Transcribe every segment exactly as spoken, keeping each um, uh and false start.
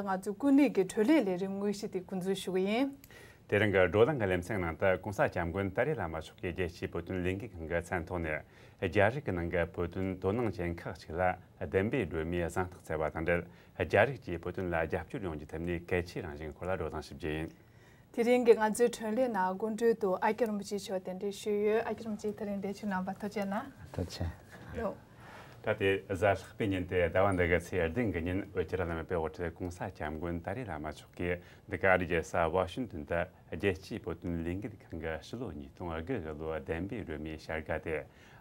ང་ཚོའི་ཀུན་གླེང་གི་གྲོས་ལས་ལས་རིམ་དངོས་གཞི་དེ་འགོ་འཛུགས་ཞུ་གི་ཡིན། དེ་རིང་གི་བགྲོ་གླེང་གི་ལེ་ཚན་ནང་དུ་༸གོང་ས་༸སྐྱབས་མགོན་ཏཱ་རེ་བླ་མ་མཆོག་གིས་རྒྱལ་སྤྱིའི་བོད་དོན་ལས་འགུལ་ཁང་གི་མཚན་ཐོག་ནས། རྒྱ་རིགས་ཀྱི་ནང་གི་བོད་དོན་དོ་སྣང་ཅན་ཁག་ཅིག་ལ་བདེན་པའི་སྒྲོན་མེའི་གཟེངས་རྟགས་སྩལ་བ་དང་འབྲེལ། རྒྱ་རིགས་ཀྱིས་བོད་དོན་ལ་རྒྱབ་སྐྱོར་ཡོང་རྒྱུའི་ཐད་ནས་གལ་ཆེའི་རང་བཞིན་སྐོར་ལ་བགྲོ་གླེང་ཞུ་རྒྱུ་ཡིན། དེ་རིང་གི་ང་ཚོའི་གྲོས་ལས་ནང་སྐུ་མགྲོན་དུ་ཨ་ཀྱ་རིན་པོ་ཆེ་མཆོག་གདན་འདྲེན་ཞུས་ཡོད། ཨ་ཀྱ་རིན་པོ་ཆེ་དེ་རིང་གདན་ཞུ་གནང་བར་ཐུགས་རྗེ་གནང་། ཐུགས་རྗེ་ཆེ། ལོ། ད་དེ་གཟའ་ལྷག་པའི་ཉིན་ཏེ་ཟླ་བ་འདི་གི་ཚེས་བདུན་གྱི་ཉིན་འོད་སྐྱིད་ར་ལམ་པའི་དབུ་ཁྲིད་༸གོང་ས་༸སྐྱབས་མགོན་ཏཱ་རེ་བླ་མ་མཆོག་གིས་འདི་ག་ཨ་རིའི་རྒྱལ་ས་ཝ་ཤིང་ཏོན་དུ་རྒྱལ་སྤྱིའི་བོད་དོན་ལས་འགུལ་ཁང་གི་ཕྱི་ལོ་ཉིས་སྟོང་དགུ་གི་ལོའི་བདེན་པའི་སྒྲོན་མེའི་བྱ་དགའ་དེ་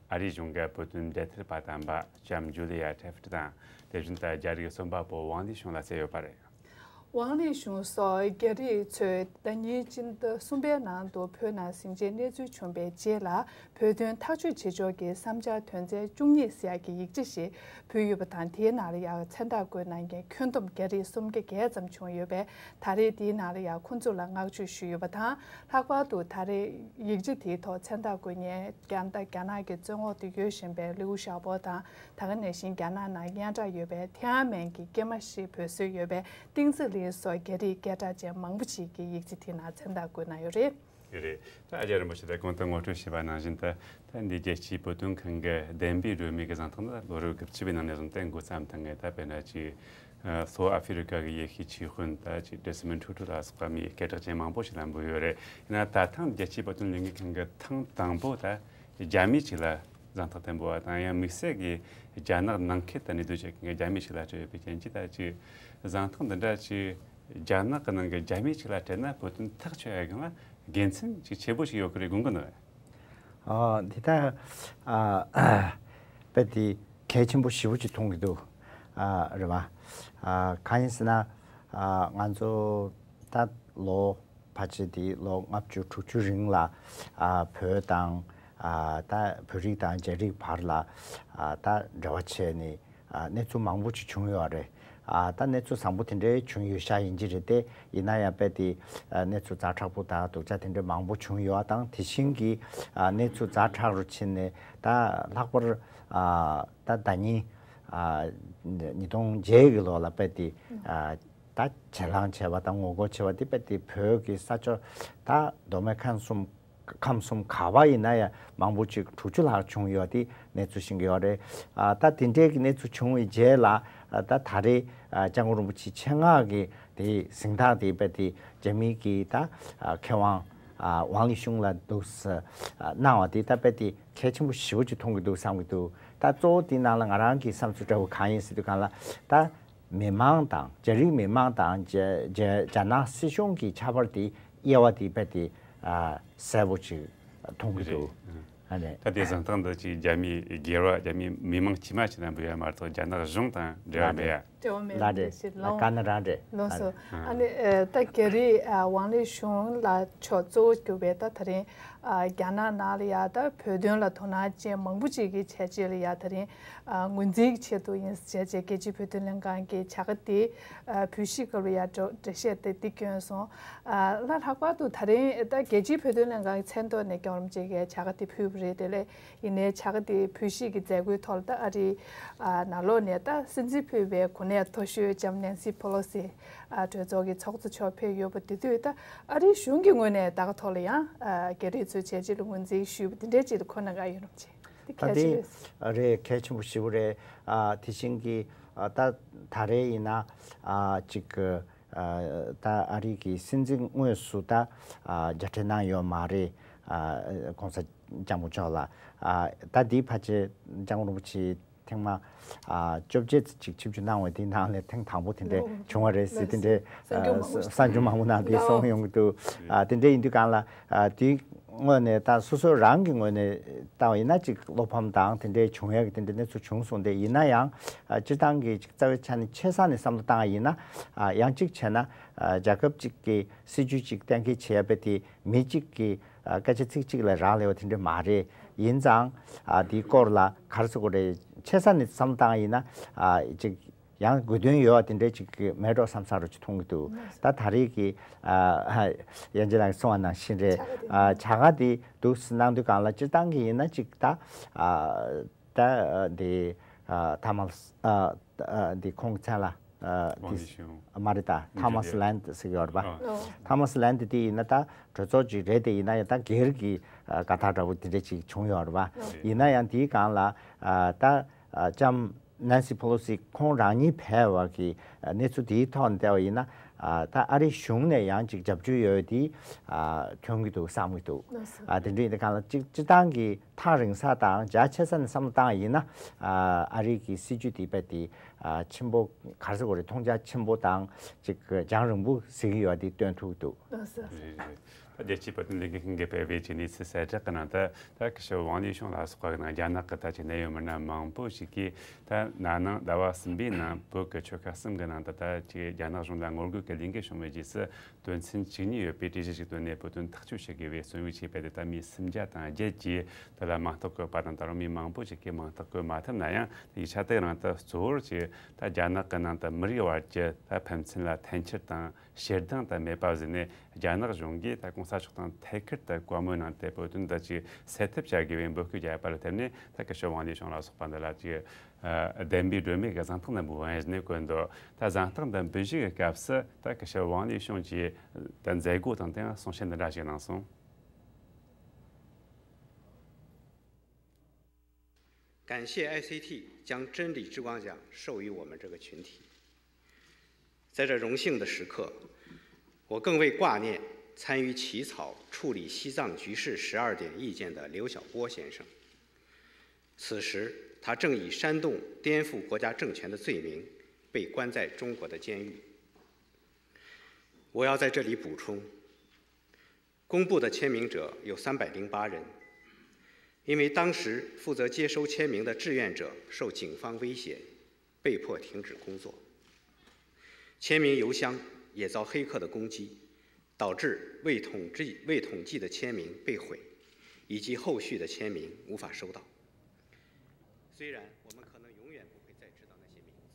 ཨ་རིའི་གཞུང་གི་བོད་དོན་འབྲེལ་མཐུད་པ་དམ་པ་ལྕམ་ཇུ་ལི་ཡ་ཁྲེ་ཕིར་དང་དེ་བཞིན་དུ་རྒྱ་རིགས་རྩོམ་པ་པོ་ཝང་ལི་ཞུང་ལ་སྩལ་ཡོད་པ་རེད། ཝང་ལི་ཞུང་སོགས་རྒྱ་རིགས་ཚོས་ཟླ་ཉིན་སྤྱི་ཟླ་གསུམ་པའི་ནང་དུ་བོད་ནང་ཟིང་ཆའི་གནས་ཚུལ་བྱུང་བའི་རྗེས་ལ། བོད་དོན་ཐག་གཅོད་བྱེད་ཕྱོགས་ཀྱི་བསམ་འཆར་དོན་ཚན་བཅུ་གཉིས་ཟེར་ཡག་གི་ཡིག་ཆ་ཞིག་ཕུལ་ཡོད་པ་དང་། དེའི་ནང་ལ་ཡང་མཚན་རྟགས་བཀོད་གནང་མཁན་ཁྱོན་བསྡོམས་རྒྱ་རིགས་སུམ་བརྒྱ་བརྒལ་ཙམ་བྱུང་ཡོད་པས། ད་རེས་དེའི་ནང་ལ་ཡང་ཁོང་ཚོ་ལ་བསྔགས་བརྗོད་ཞུས་ཡོད་པ་དང་། ལྷག་པར་དུ་ད་རེས་ཡིག་ཆ་དེའི་ཐོག་མཚན་རྟགས་བཀོད་མཁན་རྒྱ་ད་རྒྱ་ནག་གི་བཙོན་འོག་ཏུ་ཡོད་བཞིན་པའི་ལིའུ་ཞའོ་པོ་དང་། ད་ག་ནང་བཞིན་རྒྱ་ནག་ནང་སྙན་གྲགས་ཡོད་པའི་ཐེན་ཨན་མེན་གྱི་སྐྱེས་མ་ཞིག་བོད་སྲོལ་ཡོད་པའི་ཏིང་ཙི་ལི་སོགས་རྒྱ་རིགས་སྐད་གྲགས་ཅན་མང་པོ་ཞིག་གིས་ཡིག་ཆ་དེའི་ནང་མཚན་རྟགས་བཀོད་གནང་ཡོད་རེད། ཡོད་རེད། ད་ཨ་ཅག་རིན་པོ་ཆེ་ད་གོང་དུ་ངོ་སྤྲོད་བྱས་པ་ནང་བཞིན་དུ། ད་འདི་རྒྱལ་སྤྱིའི་བོད་དོན་ཁང་གི་བདེན་པའི་སྒྲོན་མེ་གི་གཟེངས་རྟགས་ནི་ལོ་རབས་དགུ་བཅུ་པའི་ནང་ནས་བཟུང་སྟེ་འགོ་བརྩམས་བཏང་ངེས། ད་དཔེར་ན་ཅིག་ལྷོ་ཨ་ཧྥེ་རི་ཀ་གི་ཡེ་ཤུའི་ཆོས་དཔོན་ད་ཅིག་ཌེ་སི་མོན་ཊུ་ཊུ་ལ་སོགས་པ་མི་སྐད་གྲགས་ཅན་མང་པོ་ཞིག་ལ་འབུལ་ཡོད་རེད། ཡིན་ན་ད་ཐེངས་རྒྱལ་སྤྱིའི་བོད་དོན་ལས་འགུལ་ཁང་གི་ཐེངས་དང་པོ་ད་རྒྱ་མི་ཅིག་ལ་གཟེངས་རྟགས་དེ་འབུལ་བ་དང་། ཡང་དམིགས་བསལ་གྱི་རྒྱ་ནག་ནང་ཁུལ་དུ་གནས་སྡོད་བྱེད་མཁན་གྱི་རྒྱ་མི་ཞིག་ལ་སྤྲད་ཡོད་པའི་རྐྱེན་གྱིས། ད་ཅིག་གཟེངས་རྟགས་འདི་འདྲ་ཅིག་རྒྱ་ནག་གི་ནང་གི་རྒྱ་མི་ཞིག་ལ་སྤྲད་ན་བོད་དོན་ཐག་ཆོད་ཡ་སྒང་ལ་དགེ་མཚན་ཅིག་ཆེ་པོ་ཞིག་ཡོད་ཀྱི་རེད་དགོངས་ཀྱི་འདུག་ཨ། འདི་ལྟར། ཨ། དཔེ་དེ་གལ་ཆེན་པོ་ཞེ་པོ་ཅིག་མཐོང་གི་འདུག་ཨ། རེད་བ། ཨ། གང་ཡིན་ཟེར་ན། ཨ། ང་ཚོ་ད་ལོ་ཕལ་ཆེར་དེ་ལོ་ལྔ་བཅུ་དྲུག་ཅུ་རིང་ལ། ཨ། བོད་དང་། ཨ། ད་བོད་རིགས་དང་རྒྱ་རིགས་བར་ལ། ཨ། ད་འབྲེལ་བ་བྱས་ནས། ཨ། གནས་ཚུལ་མང་པོ་ཅིག་བྱུང་ཡོད་རེད། ཨ། ད་གནས་ཚུལ་བཟང་པོ་དེ་འདྲའི་བྱུང་ཡོད་ཤག་ཡིན་གྱི་རེད་དེ། ཡིན་ན་ཡང་དཔེ་དེ། ཨ། གནས་ཚུལ་ཛ་དྲག་པོ་དང་སྡུག་ཅག་དེ་འདྲའི་མང་པོ་བྱུང་ཡོད་དང་། དེ་བཞིན་གྱི། ཨ། གནས་ཚུལ་ཛ་དྲག་རུ་ཕྱིན་ནས་ད་ལྷག་པར། ཨ། ད་ཟླ་ཉིན། ཨ། ཉིས་སྟོང་བརྒྱད་ཀྱི་ལོ་ལ་དཔེ་དེ། ཨ། ད་གྱེན་ལངས་བྱས་པ་དང་ངོ་རྒོལ་བྱས་པ་དེ་དཔེ་དེ་བོད་ཀྱི་ས་ཕྱོགས་ད་མདོ་སྨད་ཁམས་གསུམ། ཁམས་གསུམ་ག་པར་ཡིན་ན་ཡང་མང་པོ་ཅིག་དྲུག་ཅུ་ལྷག་བྱུང་ཡོད་དེ་གནས་ཚུལ་ཤེས་ཀྱི་ཡོད་རེད། ཨ། ད་དེ་འདྲའི་གི་གནས་ཚུལ་བྱུང་བའི་རྗེས་ལ། ཨ། ད་ད་རེས། ཨ། སྐྱབས་མགོན་རིན་པོ་ཆེ་ཆེད་མངགས་ཀྱི་དེ་གཟེངས་རྟགས་དེ་དཔེ་དེ་རྒྱ་མི་གི་ད། ཨ། མཁས་དབང་། ཨ། ཝང་ལི་ཤུང་ལ་འདུག་སེ། ཨ། གནང་བ་དེ་ད་དཔེ་དེ་གལ་ཆེན་པོ་ཞེ་པོ་ཅིག་མཐོང་གི་འདུག་བསམ་གྱི་འདུག་ད་གཙོ་བོ་དེའི་ནང་ལ་ང་རང་གི་བསམ་ཚུལ་འདྲ་བོ་གང་ཡིན་ཟེར་དུས་སྒང་ལ། ད་མི་མང་དང་རྒྱ་རིགས་མི་མང་དང་རྒྱ་རྒྱ་རྒྱ་ནག་སྲིད་གཞུང་གི་ཁྱད་པར་དེ། དབྱེ་བ་དེ་དཔེ་དེ། ཨ། གསལ་པོ་ཅིག་མཐོང་གི་འདུག་རེད། ཨ་ནི། ད་དེ་གཟེངས་རྟགས་འདི་ཅིག་རྒྱ་མིའི་སྒེར་བ། རྒྱ་མིའི་མི་མང་དཀྱུས་མ་ཞིག་ལ་འབུལ་ཡ་མ་གཏོགས་རྒྱ་ནག་གཞུང་དང་འབྲེལ་བ་མེད་ཡ། འབྲེལ་བ་མེད་ལ་རེད། ཞེས་ལ་ལོངས་ག་ན་རང་རེད། ལོངས་སོ། ཨ་ནི། ཨ། ད་རྒྱ་རིགས། ཨ། ཝང་ལི་ཞུང་ལགས་མཆོག་གཙོ་བོ་གྱུར་པའི་ད་ད་རིང་། ཨ། རྒྱ་ནག་ནང་ལ་ཡ་ད་བོད་དོན་ལ་དོ་སྣང་ཅན་མང་པོ་ཅིག་གི་བྱས་རྗེས་ལ་ཡ་ད་རིང་། ཨ། ངོས་འཛིན་གྱི་ཆེད་དུ་ཡིན་བྱས་རྗེས་རྒྱལ་སྤྱིའི་བོད་དོན་ལྷན་ཁང་གི་བྱ་དགའ་དེ། ཨ། ཕུལ་བཞེས་སྐབས་ལ་ཡ་འགྲོ་འགྲེལ་བཤད་དེ་འདི་བསྐྱོན་སོང་། ཨ། ལ་ལྷག་པར་དུ་ད་རིང་ད་རྒྱལ་སྤྱིའི་བོད་དོན་ལྷན་ཁང་གི་མཚན་ཐོག་ནས་སྐྱབས་མགོན་རིན་པོ་ཆེ་གིས་བྱ་དགའ་དེ་ཕུལ་བ་རེད། དེ་ལས་ཡིན་ནའི་བྱ་དགའ་དེ་ཕུལ་བཞེས་ཀྱི་མཛད་སྒོའི་ཐོག་ལ་ད་ཨ་རིའི། ཨ། ནང་ལོགས་ནས་ད་སྲིད་འཛིན་ཕུད་པའི་གོ་གནས་མཐོ་ཤོས་ལྕམ་ནན་སི་ཕེ་ལོ་སི། ཨ། གྲོས་ཚོགས་ཀྱི་ཚོགས་གཙོ་མཆོག་ཕེབས་ཡོད་པ་དེ་དུས་ད་ཨ་རིའི་གཞུང་གི་ངོས་ནས་ད་ག་ཐོག་ལ་ཡང་། ཨ། རྒྱ་རིགས་ཚོའི་བྱས་རྗེས་ལ་ངོས་འཛིན་ཞུས་པ་དེ་འདྲའི་ཅིག་ལ་གོ་གནང་ག་ཡོད་རམ་ཅེ། དེ་གལ་ཆེ་རེད། རེད། གལ་ཆེན་པོ་ཞེ་པོ་རེད། ཨ། དེ་བཞིན་གྱི། ཨ། ད་ད་རེས་ཡིན་ན། ཨ། ཅིག་ཨ། ད་ཨ་རི་གི་སྲིད་འཛིན་དངོས་སུ་ད། ཨ། མཇལ་འཕྲད་གནང་ཡོད་མ་རེད། ཨ། ༸གོང་ས་༸སྐྱབས་མགོན་མཆོག་ལ། ཨ། ད་འདི་ཕལ་ཆེར་༸སྐྱབས་མགོན་རིན་པོ་ཆེ་ཐེངས་མ། ཨ། བཅོ་བརྒྱད་ཙམ་ཅིག་ཆིབས་བསྒྱུར་གནང་བའི་དེའི་ནང་ལས་ཐེངས་དང་པོ་དེ་འདྲ་བྱུང་བ་རེད་ཟེར། དེ་འདྲའི། ཨ། གསར་འགྱུར་མང་པོ་ནང་དེ་གསུངས་ཡོང་གི་འདུག་ཨ། དེ་འདྲ་ཡིན་དུས་སྒང་ལ། ཨ། དེའི་ངོས་ནས་ད་སོ་སོ་རང་གི་ངོས་ནས་བལྟ་བ་ཡིན་ན་ཅིག་བློ་ཕམ་དང་དེ་འདྲའི་བྱུང་ཡག་གི་དེ་འདྲའི་གནས་ཚུལ་བྱུང་སོང་སྟེ། ཡིན་ན་ཡང་། ཨ། སྤྱིར་བཏང་གི་ཅིག་རྩ་བའི་ཆ་ནས་ཆེ་ས་ནས་བསམ་བློ་བཏང་བ་ཡིན་ན། ཨ། ཡང་གཅིག་བྱས་ན། ཨ། རྒྱལ་ཁབ་ཅིག་གི་སྲིད་ཇུས་ཅིག་གཏན་འཁེལ་བྱེད་ཡ་དཔེ་དེ་མི་གཅིག་གི། ཨ། སྐད་ཆ་ཚིག་གཅིག་ལ་རག་ལས་པ་དེ་འདྲ་མ་རེད། ཡིན་ཙང་། ཨ། དེའི་སྐོར་ལ་ག་རེ་ཟེར་དགོས་རེད། ཆེ་ས་ནས་བསམ་བློ་བཏང་བ་ཡིན་ན། ཨ། ཅིག་ཡང་དགོས་དོན་ཡོད་པ་དེ་འདྲའི་ཅིག་མེད་འགྲོ་བསམ་ས་རུ་ཅིག་མཐོང་གི་འདུག་ད་ད་རེས་ཀྱི། ཨ། ཡན་ཅིན་ལགས་གསུངས་པ་ནང་བཞིན་རེད། བྱ་དགའ་དེ། ཨ། བྱ་དགའ་དེ་འདུག་སེ་གནང་དུས་སྒང་ལ་སྤྱིར་བཏང་གི་ཡིན་ན་ཅིག་ད། ཨ། ད་འདི། ཨ། ཐ་མལ། ཨ། འདི་ཁོང་གི་མཚན་ལ། ཨ་དེ་མ་རེད་ད། ཐ་མ་སི་ལན་ཟེར་གྱི་ཡོད་རེད་པ། ཨ། ཐ་མ་སི་ལན་དེ་ཡིན་ན་ད་གྲོས་ཚོགས་ཅིག་རེད། དེ་ཡིན་ན་ཡང་ད་སྒེར་གྱི་ཨ་དགའ་རྟགས་འདྲ་པོ་དེ་འདྲ་ཅིག་བྱུང་ཡོད་རེད་པ། ཡིན་ན་ཡང་དེའི་སྒང་ལ་ཨ་ད་ཨ་ལྕམ་ནན་སི་ཕེ་ལོ་སི་ཁོང་རང་ཉིད་ཕེབས་པ་གི་གནས་ཚུལ་དེའི་ཐོག་ནས་བལྟས་པ་ཡིན་ན། ཨ་ད་ཨ་རིའི་གཞུང་ནས་ཡང་ཅིག་རྒྱབ་སྐྱོར་ཡོད་དེ་ཨ་ཐོན་གྱི་འདུག་བསམ་གྱི་འདུག་ལགས་སོ། ཨ་དེ་འདྲ་ཡིན་དུས་སྒང་ལ་སྤྱི་སྤྱི་བཏང་གི་ཐག་རིང་ས་དང་རྒྱ་ཆེ་ས་ནས་བསམ་བློ་བཏང་ཡིན་ན། ཨ་ཨ་རི་གི་སྲིད་ཇུས་དེ་རྦད་དེ་ཨ་ཆེན་པོ་ག་རེ་ཟེར་དགོས་རེད། མཐོང་རྒྱ་ཆེན་པོ་དང་ཅིག་རྒྱང་རིང་པོ་གཟིགས་ཀྱི་ཡོད་དེ་སྟོན་ཐུབ་ཀྱི་འདུག་ལགས་སོ། རེད་རེད། ད་རྒྱལ་སྤྱིའི་བོད་དོན་ལས་འགུལ་ཁང་གིས་སྤེལ་བའི་ཅིག་གནས་ཚུལ་གསལ་བསྒྲགས་ཀྱི་ནང་དུ། ད་སྐུ་ཞབས་ཝང་ལི་ཤུང་ལ་སོགས་པ་གི་ནང་རྒྱ་ནག་གི་ད་ཅིག་གནད་ཡོད་མི་སྣ་མང་པོ་ཞིག་གིས། ད་ན་ནིང་ཟླ་བ་གསུམ་པའི་ནང་བོད་ཀྱི་ཆོལ་ཁ་གསུམ་གྱི་ནང་དུ་ད་ཅིག་རྒྱ་ནག་གཞུང་ལ་ངོ་རྒོལ་གྱི་ལས་འགུལ་བྱུང་བའི་རྗེས་སུ། དོན་ཚན་བཅུ་གཉིས་ཡོད་པའི་གྲོས་གཞི་ཞིག་བཏོན་ནས་བོད་དོན་ཐག་གཅོད་བྱེད་དགོས་པའི་རྩོམ་ཡིག་ཅིག་སྤེལ་ཏེ། ད་མི་སུམ་བརྒྱ་དང་བརྒྱད་ཀྱིས་དེ་ལ་མིང་རྟགས་བཀོད་པ་དང་། ད་རུང་མི་མང་པོ་ཞིག་གིས་མིང་རྟགས་བཀོད་མ་ཐུབ་ན་ཡང་། ཡིག་ཆ་དེའི་ནང་དུ་གཙོ་བོར་ཅིག་ད་རྒྱ་ནག་གི་ནང་དུ་མི་རིགས་བར་གྱི་ད་ཕན་ཚུན་ལ་འཐེན་འཁྱེར་དང་ཞེ་སྡང་དང་མེད་པ་བཟོས་ནས། རྒྱ་ནག་གཞུང་གིས་ད་གོང་ས་མཆོག་དང་ཐད་ཀར་དུ་བཀའ་མོལ་གནང་སྟེ་བོད་དོན་དེ་ཅིག་སེལ་ཐབས་བྱ་དགོས་པའི་འབོད་སྐུལ་བརྒྱབ་པ་ལ་བརྟེན་ནས། ད་སྐུ་ཞབས་ཝང་ལི་ཤུང་ལ་སོགས་པ་འདི་ལ་ཅིག་ཨ་བདེན་པའི་སྒྲོན་མེ་གི་གཟེངས་རྟགས་འདི་འབུལ་བ་ཡིན་ནས་བཀོད་འདུག་ད་གཟེངས་རྟགས་འདི་འབུལ་བཞེས་ཀྱི་སྐབས་སུ། ད་སྐུ་ཞབས་ཝང་ལི་ཤུང་གིས་ད་མཛད་སྒོ་དང་དེ་ཡང་གསུང་བཤད་འདི་འདྲ་ཞིག་གནང་སོང་། 感谢 I C T 将真理之光奖授予我们这个群体。在这荣幸的时刻，我更为挂念参与起草处理西藏局势十二点意见的刘晓波先生。此时，他正以煽动颠覆国家政权的罪名被关在中国的监狱。我要在这里补充， 公布的签名者有三百零八人，因为当时负责接收签名的志愿者受警方威胁，被迫停止工作。签名邮箱也遭黑客的攻击，导致未统计未统计的签名被毁，以及后续的签名无法收到。虽然我们可能永远不会再知道那些名字，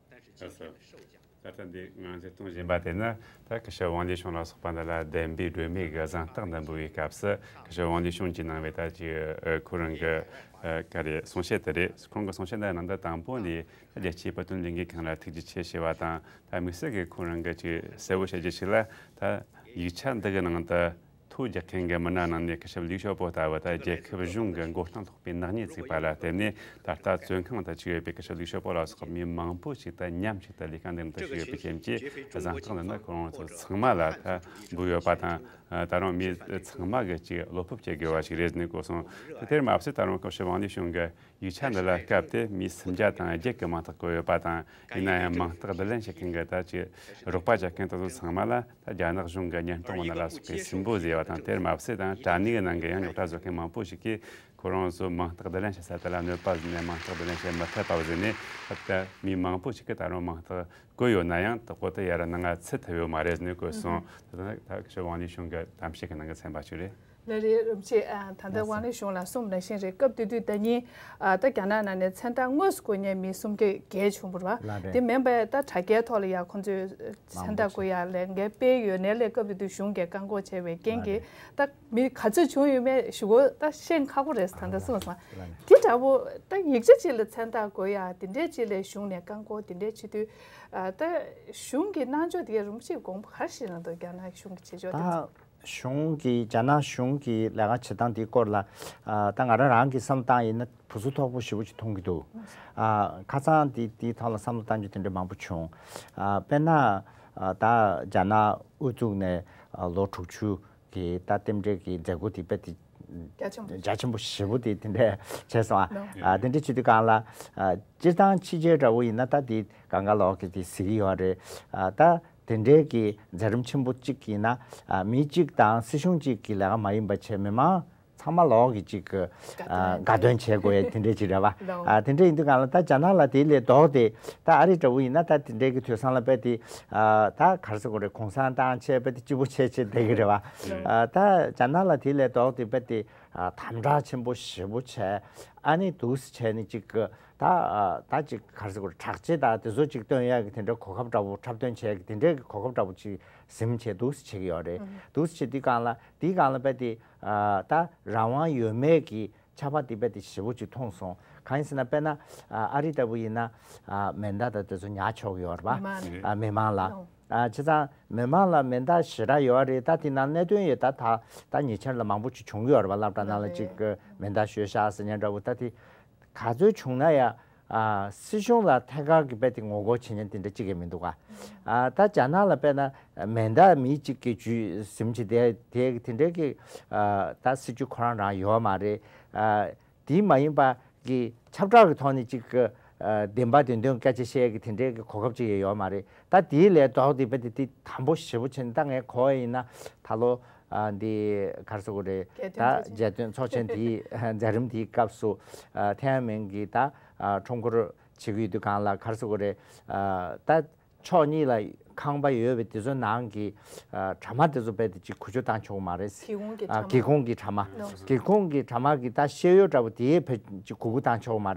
但是今天的授奖 ད་ལྟ་འདི་ང་ཚོས་གཏོང་བཞིན་པ་དེ་ནི། ད་སྐུ་ཞབས་ཝང་ལི་ཤུང་ལ་སོགས་པ་འདི་ལ་བདེན་པའི་སྒྲོན་མེ་གི་གཟེངས་རྟགས་འདི་འབུལ་བའི་སྐབས་སུ། སྐུ་ཞབས་ཝང་ལི་ཤུང་གིས་གནང་བའི་ད་ཅིག་ཨ་ཁོ་རང་གི་ཨ་ག་རེ་གསུང་བཤད་དེ་རེད། ཁོང་གི་གསུང་བཤད་འདི་ནང་དུ་དང་པོ་ནས། ད་རྒྱལ་སྤྱིའི་བོད་དོན་ལས་འགུལ་ཁང་ལ་ཐུགས་རྗེ་ཆེ་ཞུ་བ་དང་། ད་དམིགས་བསལ་གྱིས་ཁོ་རང་གིས་ཅིག་གསལ་བོ་བཤད་རྒྱུ་ཞིག་ལ། ད་ཡིག་ཆ་འདི་གི་ནང་དུ་ཐོ་རྒྱག་མཁན་གྱི་མི་སྣ་ནང་ནས་སྐུ་ཞབས་ལིའུ་ཞའོ་པོ་ལྟ་བུ། ད་རྒྱལ་ཁབ་གཞུང་གི་མགོ་རྟིང་སློག་པའི་ནག་ཉེས་བཙུགས་པ་ལ་བརྟེན་ནས། ད་ལྟ་བཙོན་ཁང་དུ་བཅུག་ཡོད་པའི་སྐུ་ཞབས་ལིའུ་ཞའོ་པོ་ལ་སོགས་པ་མི་མང་པོ་ཞིག་ད་མཉམ་གཅིག་ཏུ་ལས་ཀ་འདི་ནང་དུ་ཞུགས་ཡོད་པའི་རྐྱེན་གྱིས། གཟེངས་རྟགས་འདི་ནི་ཁོ་རང་ཚོ་ཚང་མ་ལ་ད་འབུལ་ཡོད་པ་དང་། ད་རུང་མི་ཚང་མ་གིས་ཅིག་བློ་སྤོབས་བྱེད་དགོས་པ་ཞིག་རེད་ཟེར་ནས་བཀོད་སོང་། དེར་མ་ཟད་ད་རུང་སྐུ་ཞབས་ཝང་ལི་ཤུང་གི་ཡིག་ཆ་འདི་ལ་སྐབས་དེར་མི་སུམ་བརྒྱ་དང་བརྒྱད་ཀྱིས་མིང་རྟགས་བཀོད་ཡོད་པ་དང་། ཡིན་ན་ཡང་མིང་རྟགས་བསྡུ་ལེན་བྱེད་མཁན་གྱི་ད་ཅིག་རོགས་པ་རྒྱག་མཁན་དེ་ཚོ་ཚང་མ་ལ་ད་རྒྱ་ནག་གཞུང་གི་གཉེན་རྟོག་པ་ནང་ལ་སོགས་པའི་སུན་པོ་བཟོས་པ་དང་། དེར་མ་ཟད་ད་དྲ་གནས་ཀྱི་ནང་གི་ཡང་རྙོག་དྲ་བཟོ་མཁན་མང་པོ་ཞིག་གིས་ཁོ་རང་ཚོ་མིང་རྟགས་བསྡུ་ལེན་བྱེད་ས་དེ་ལ་གནོད་པ་བཟོས་ནས་མིང་རྟགས་བསྡུ་ལེན་བྱེད་མི་ཐུབ་པ་བཟོས་ནས། ད་ལྟ་མི་མང་པོ་ཞིག་གིས་ད་རུང་མིང་རྟགས་བཀོད་ཡོད་ན་ཡང་། ད་གོ་ད་ཡར་ནང་ང་ཚུད་ཐུབ་ཡོད་མ་རེད་ཟེར་ནས་བཀོད་སོང་། ད་ད་སྐུ་ཞབས་ཝང་ལི་ཤུང་གི་གཏམ་བཤད་ཀྱི་ནང་གི་ཚན་པ་ཞིག་རེད། ལགས་རེད། རིན་པོ་ཆེ། ཨ་ད་ལྟ་ཝང་ལི་ཤུང་ལགས་གསུངས་ནང་བཞིན་རེད། སྐབས་དེ་དུས་ད་ཉིན་ཨ་ད་རྒྱ་ནག་ནང་ནས་མཚན་རྟགས་དངོས་སུ་བཀོད་མཁན་མི་སུམ་བརྒྱ་བརྒལ་བྱུང་བ་རེད་པ། ལགས་རེད། དེ་མིན་པ་ད་དྲ་རྒྱའི་ཐོག་ལ་ཡང་ཁོང་ཚོས་མཚན་རྟགས་བཀོད་ཡག་ལས་འགུལ་སྤེལ་ཡོད་ནའི་ལས། སྐབས་དེ་དུས་གཞུང་གིས་བཀག་འགོག་བྱས་པའི་རྐྱེན་གྱིས། ལགས་རེད། ད་མི་ག་ཚོད་བྱུང་ཡོད་མེད་ཞུ་དགོས་ད་ཤེས་ཁག་པོ་རེད། ད་ལྟ་གསུངས་སོང་། ལགས་རེད། དེ་འདྲ་པོ་ད་ཡིག་ཆ་ཅིག་ལ་མཚན་རྟགས་བཀོད་ཡག་དེ་འདྲས་ཅིག་ལ་གཞུང་ནས་བཀག་འགོག་དེ་འདྲས་བྱེད་དུས། ཨ་ད་གཞུང་གི་གནང་ཕྱོགས་དེ་གའི་རིན་པོ་ཆེའི་དགོངས་པ་ག་རེ་བཞེས་གནང་འདུག་རྒྱ་ནག་གཞུང་གི་བྱེད་ཕྱོགས་དེ་ཚོ། ད་གཞུང་གི་རྒྱ་ནག་གཞུང་གི་ལས་ཀ་བྱེད་སྟངས་དེའི་སྐོར་ལ། ཨ་ད་ང་རང་རང་གིས་བསམ་བློ་བཏང་ཡིན་ན་བུ་ཚུགས་ཐོག་པོ་ཞེ་པོ་ཅིག་མཐོང་གི་འདུག་ཨ་ཁ་སང་དེ་དེའི་ཐོག་ལ་བསམ་བློ་བཏང་རྒྱུ་དེ་འདྲ་མང་པོ་བྱུང་། ཨ་དཔེར་ན་ཨ་ད་རྒྱ་ནག་དབུ་བཙུགས་ནས་ཨ་ལོ་དྲུག་ཅུ་གི་ད་རྟེན་འབྲེལ་གྱི་མཛད་སྒོ་དེ་དཔེ་དེ་རྒྱ་ཆེན་པོ་རྒྱ་ཆེན་པོ་ཞེ་པོ་དེ་དེ་འདྲ་བྱས་སོང་། ཨ་ཨ་དེ་འདྲ་བྱེད་དུས་སྒང་ལ། ཨ་སྤྱིར་བཏང་ཕྱི་རྒྱལ་འདྲ་བོ་ཡིན་ན་ད་དེ་གང་ག་ལོག་གི་དེ་གཟིགས་ཀྱི་ཡོད་རེད། ཨ་ད་དེ་འདྲའི་གི་མཛད་རིམ་ཆེན་པོ་གཅིག་ཡིན་ན། ཨ་མི་གཅིག་དང་སྲིད་གཞུང་གཅིག་གི་ལས་ཀ་མ་ཡིན་པ་བྱས། མི་མང་ཚང་མ་ལོག་གི་གཅིག་གི་ཨ་དགའ་སྟོན་བྱེད་དགོས་ཡ་དེ་འདྲའི་ཅིག་རེད་པ། ལོ། ཨ་དེ་འདྲ་ཡིན་དུས་སྒང་ལ་ད་རྒྱ་ནག་ལ་དེ་ལས་ལྡོག་སྟེ། ད་ཨ་རི་འདྲ་བོ་ཡིན་ན་ད་དེ་འདྲའི་གི་དུས་སང་ལ་དཔེ་དེ་ཨ་ད་ག་རེ་ཟེར་དགོས་རེད། གུང་སེང་བཏང་བྱས་དཔེ་དེ་སྐྱིད་པོ་བྱས་བྱས་བསྡད་ཀྱི་རེད་པ། ཨ་ད་རྒྱ་ནག་ལ་དེ་ལས་ལྡོག་སྟེ་དཔེ་དེ་ཨ་དམ་དྲག་ཆེན་པོ་ཞེ་པོ་བྱས། ཨ་ནི་འདུག་སེ་བྱས་ནས་ཅིག་གི་ད་ཨ་ད་ཅིག་ག་རེ་ཟེར་དགོས་རེད། དྲག་ཆས་དང་དེ་ཚོ་ཅིག་སྟོན་ཡག་གི་དེ་འདྲའི་གོ་སྐབས་འདྲ་བོ། འཁྲབ་སྟོན་བྱས་ཀྱི་དེ་འདྲའི་གི་གོ་སྐབས་འདྲ་བོ་ཅིག་ཟིན་བྱས་འདུག་སེ་བྱེད་ཀྱི་ཡོད་རེད། ཨུ་འདུག་སེ་བྱེད་དུས་སྒང་ལ་དེའི་སྒང་ལ་དཔེ་དེ་ཨ་ད་རང་དབང་ཡོད་མེད་ཀྱི་ཁྱབ་པ་དེ་དཔེ་དེ་ཞེ་པོ་ཅིག་མཐོང་སོང་། གང་ཡིན་ཟེར་ན། དཔེར་ན་ཨ་ཨ་རི་ལྟ་བུ་ཡིན་ན་མེ་མདའ་དང་དེ་ཚོ་ཉར་ཆོག་གི་ཡོད་རེད་པ། མི་མང་ལ། ཨ་མི་མང་ལ། ཨ་བྱས་ཙང་མི་མང་ལ་མེ་མདའ་ཞེ་དྲག་ཡོད་རེད། ད་དེ་ནང་གནད་དོན་ཡོད། ད་ད་ད་ཉེ་ཆར་ལ་མང་པོ་ཅིག་བྱུང་གི་ཡོད་རེད་པ། སློབ་གྲྭ་ནང་ལ་ཅིག་གི་མེ་མདའ་གཞུས་བཞག་ཟེར་མཁན་འདྲ་བོ། ད་དེ་ག་ཚོད་བྱུང་ན་ཡང་། ཨ་སྲིད་གཞུང་ལ་ཐད་ཀར་གྱི་རྦད་དེ་ངོ་རྒོལ་བྱེད་མཁན་དེ་འདྲ་གཅིག་ཀྱང་མི་འདུག་ག་ཨ་ད་རྒྱ་ནག་ལ་དཔེར་ན་མེ་མདའ་མི་གཅིག་གིས་གཞུས་ཟིན་བྱས་དེ་དེ་དེ་འདྲའི་གི་ཨ་ད་སྲིད་ཇུས་ཁོ་རང་རང་ཡོད་མ་རེད། ཨ་དེ་མ་ཡིན་པ་གི་ཁྱབ་བསྒྲགས་ཀྱི་ཐོག་ནས་གཅིག་གི་ཨ་བདེན་པ་བདེན་དོན་སྐད་ཆ་བཤད་ཀྱི་དེ་འདྲའི་གི་གོ་སྐབས་ཅིག་ཡང་ཡོད་མ་རེད། ད་དེའི་ལས་ལྡོག་སྟེ་རྦད་དེ་དེ་དམ་པོ་ཞེ་པོ་བྱས་ནས། ད་ངས་གོ་བ་ཡིན་ན་ད་ལོ། ཨ་འདི་ག་རེ་ཟེར་དགོས་རེད། རྒྱལ་ད་སྟོན་ཚོགས་ཆེན། རྒྱལ་སྟོན་ཚོགས་ཆེན་དེའི་མཛད་རིམ་དེའི་སྐབས་སུ་ཨ་ཐེན་ཨན་མེན་གྱིས་ད་ཨ་ཁྲོམ་སྐོར་བྱེད་ཀྱི་ཡོད་དུས་སྒང་ལ། ག་རེ་ཟེར་དགོས་རེད། ཨ་ད་ཕྱོགས་གཉིས་ལ་ཁང་པ་ཡོད་པའི་དེ་ཚོའི་ནང་གི་ཨ་གྲྭ་མ་དེ་ཚོ་རྦད་དེ་ཅིག་འགུལ་སྐྱོད་བཏང་ཆོག་གི་མ་རེད། སྒེའུ་ཁུང་གི་ཨ་གྲྭ་མ། སྒེའུ་ཁུང་གི་གྲྭ་མ། སྒེའུ་ཁུང་གི་གྲྭ་མ་གི་ད་ཤེས་ཡོན་འདྲ་བོ་དེ་ཕར་ཅིག་འགུལ་སྐྱོད་བཏང་ཆོག་གི་མ་